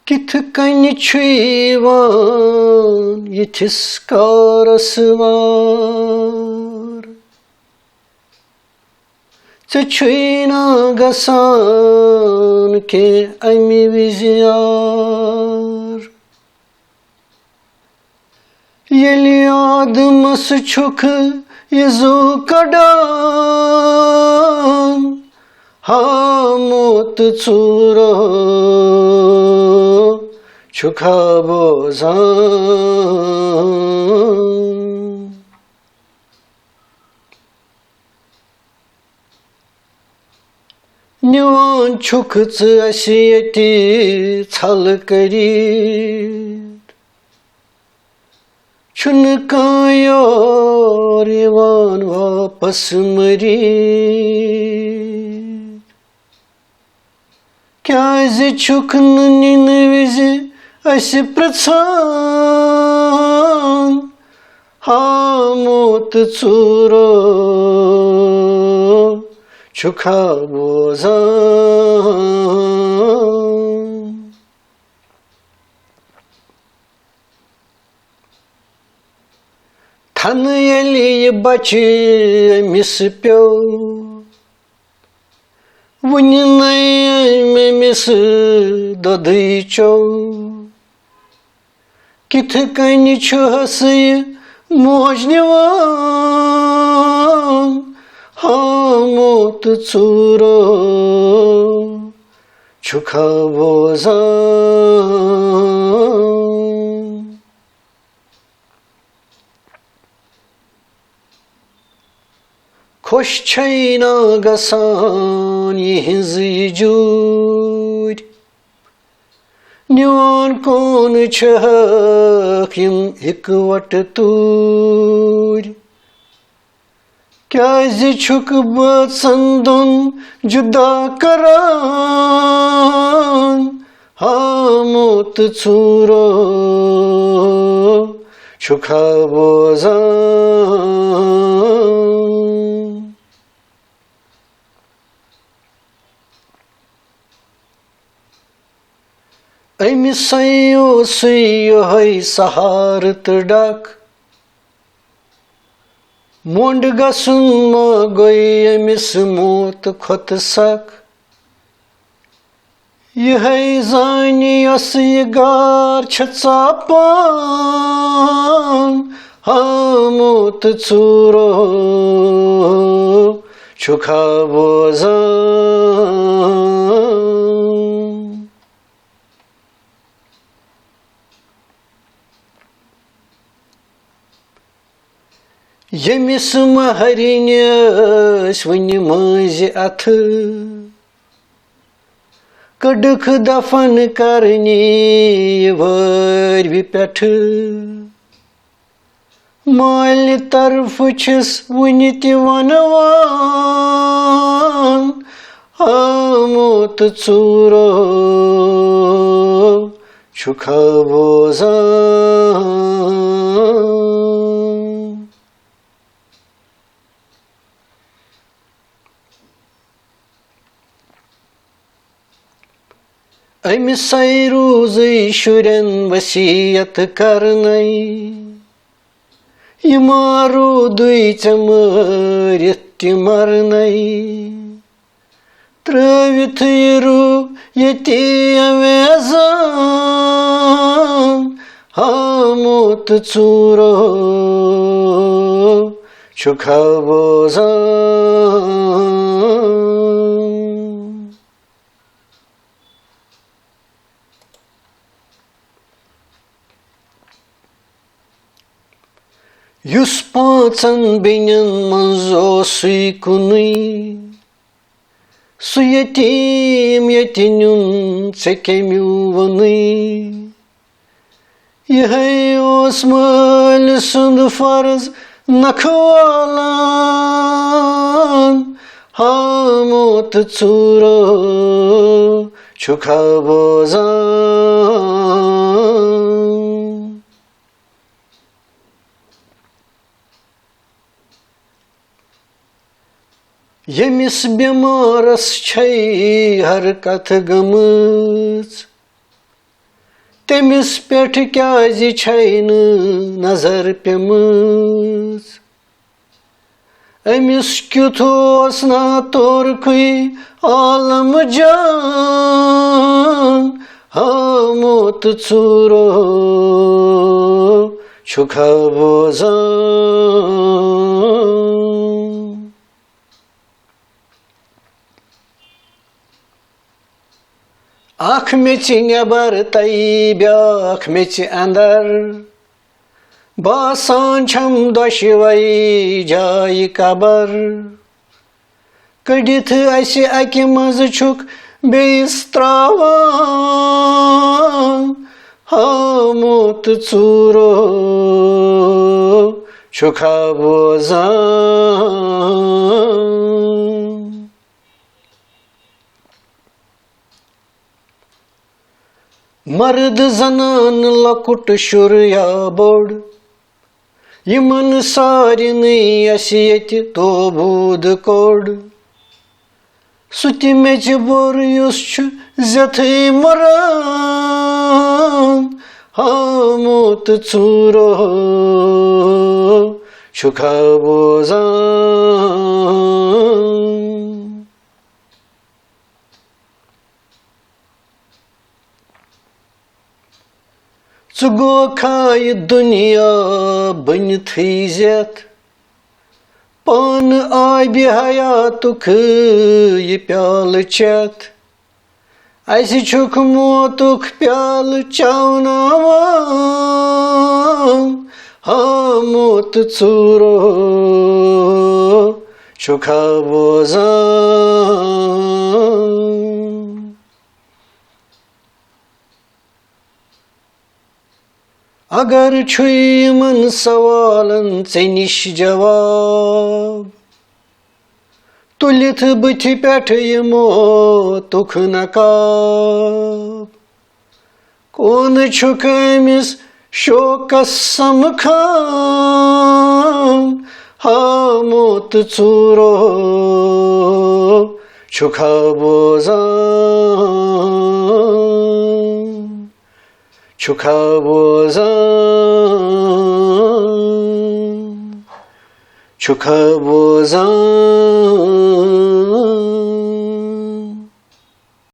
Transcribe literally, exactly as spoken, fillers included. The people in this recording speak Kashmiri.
کِتھ کٔنۍ چھُ یِوان یِتھِس کارس وار؟ ژےٚ چھُے نا گژھان کینٛہہ اَمہِ وِزِ یار؟ ییٚلہِ آدمس چھُکھ یہِ زُو کڑان، ہاموت ژوٗرو چھُکھا بوزان؟ نِوان چھُکھ ژٕ اَسہِ ییٚتہِ ژھل کٔرِتھ، چھُنہٕ کانٛہہ یور یِوان واپس مٔرِتھ۔ کیٛازِ چھُکھ نہٕ نِنہٕ وِزِ اَسہِ پرٛژھان؟ ہاموت ژوٗرو چھُکھا بوزان؟ تھنہٕ ییٚلہِ یہِ بچہِ أمِس پیوٚو، وُنہِ نَے أمۍ أمِس دۄدٕے چوٚو۔ کِتھ کٔنۍ چھُہس یہِ موج نِوان؟ ہاموت ژوٗرو چھُکھا بوزان؟ خۄش چھے نا گژھان یِہٕنٛز یہِ جوٗرۍ؟ نِوان کون چھہکھ یِم اِکوٹہٕ توٗرۍ؟ کیٛازِ چھُکھ بٲژن دۄن جُدا کران؟ ہاموت ژوٗرو چھُکھا بوزان؟ أمِسے اوسُے یِہوٚے سہارٕ تہٕ ڈکھ۔ مۄنٛڈ گژھُن ما گوٚو أمِس موت کھۄتہٕ سخ؟ یِہوٚے زانہِ یۄس یہِ گار چھےٚ ژاپان، ہاموت ژوٗرو چھُکھا بوزان؟ ییٚمِس مہرِنۍ ٲسۍ وُنہِ مٲنٛزِ اَتھٕ، کٔڈٕکھ دفن کرنہِ وٲرۍ وِ پٮ۪ٹھٕ۔ مالہِ طرفہٕ چھِس وُنہِ تہِ ونوان، ہاموت ژوٗرو چھُکھا بوزان؟ أمِسے روٗزٕے شُرٮ۪ن وصیت کرنَے، یہِ ما روٗدُے ژےٚ مٲرِتھ تہِ مرنَے۔ ترٛٲوِتھ یہِ روٗ ییٚتی اویزان، ہاموت ژوٗرو چھُکھا بوزان؟ یُس پانٛژن بیٚنٮ۪ن منٛز اوسُے کُنُے، سُہ یتیٖم ییٚتہِ نیُن ژےٚ کٔمِو ووٚنُے؟ یِہوٚے اوس مٲلۍ سُنٛد فرض نکھٕ والان، ہاموت ژوٗرو چھُکھا بوزان؟ ییٚمِس بٮ۪مارس چھے ہر کتھ گٔمٕژ، تٔمِس پٮ۪ٹھ کیٛازِ چھَے نہٕ نظر پیٚمٕژ؟ أمِس کیُتھ اوس نا تورکُے عالم جان، ہاموت ژوٗرو چھُکھا بوزان؟ اکھ میٚژِ نٮ۪بر تہٕ بیٛاکھ میٚژِ اندر، باسان چھم دۄشوے جایہِ قبر۔ کٔڑِتھ اسہِ اکہِ منٛزٕ چھُکھ بیٚیِس تراوان، ہاموت ژوٗرو چھُکھا بوزان؟ مرد زنان لۄکُٹ شُر یا بوٚڑ، یِمن سارنٕے اَسہِ ییٚتہِ توبوٗد کوٚڑ۔ سُہ تہِ میٚژِ بوٚر یُس چھُ زیتھٕے مران، ہاموت ژوٗرو چھُکھا بوزان؟ ژٕ گوکھا یہِ دُنیا بٔنِتھٕے زیتھ، پانہٕ آبِ حیاتُک یہِ پیالہٕ چٮ۪تھ۔ اَسہِ چھُکھ موتُک پیالہٕ چاوناوان، ہاموت ژوٗرو چھُکھا بوزان؟ اگر چھُے یِمن سوالن ژےٚ نِش جواب، تُلِتھ بٕتھِ پٮ۪ٹھ یہِ موتُک نقاب، کون چھُکھ أمِس شوقس سمکھان؟ ہاموت ژوٗرو چھُکھا بوزان؟ چھُکھا بوزان؟ چھُکھا بوزان؟